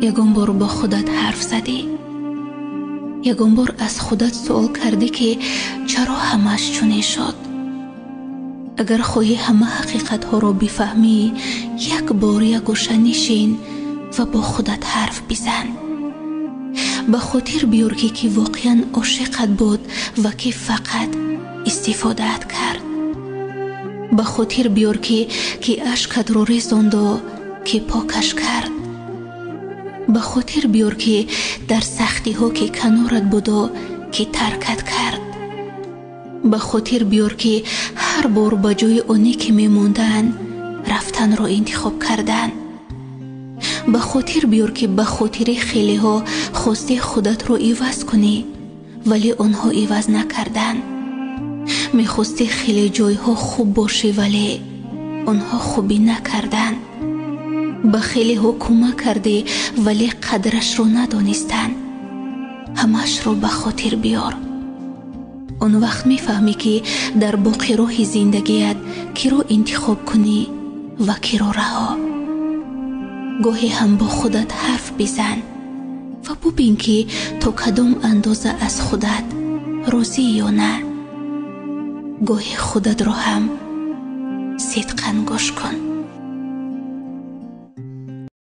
Ягон бор бо худат ҳарф задӣ? Ягон бор аз худат суол кардӣ, ки чаро ҳамааш чунин шуд? Агар хоҳӣ ҳама ҳақиқатҳоро бифаҳмӣ, як бор як гӯша нишин ва бо худат ҳарф бизан. Ба хотир биёр, ки кӣ воқеан ошиқат буд ва кӣ фақат истифодаат кард. Ба хотир биёр, ки кӣ ашкатро резонду кӣ покаш кард. Ба хотир биёр, ки дар сахтиҳо кӣ канорат буду кӣ таркат кард. Ба хотир биёр, ки ҳар бор ба ҷои оне ки мемонданд, рафтанро интихоб карданд. Ба хотир биёр, ки ба хотири хелеҳо хости худатро иваз кунӣ, вале онҳо иваз накарданд. Мехости хеле ҷойҳо хуб бошӣ, вале онҳо хубӣ накарданд. Ба хелеҳо кӯмак кардӣ, вале қадрашро надонистанд. Ҳамаашро ба хотир биёр. Он вақт мефаҳмӣ, ки дар боқи роҳи зиндагият киро интихоб кунӣ ва киро раҳо. Гоҳе ҳам бо худат ҳарф бизан ва бубин, ки то кадом андоза аз худат розӣ ё на. Гоҳе худатро ҳам сидқан гӯш кун.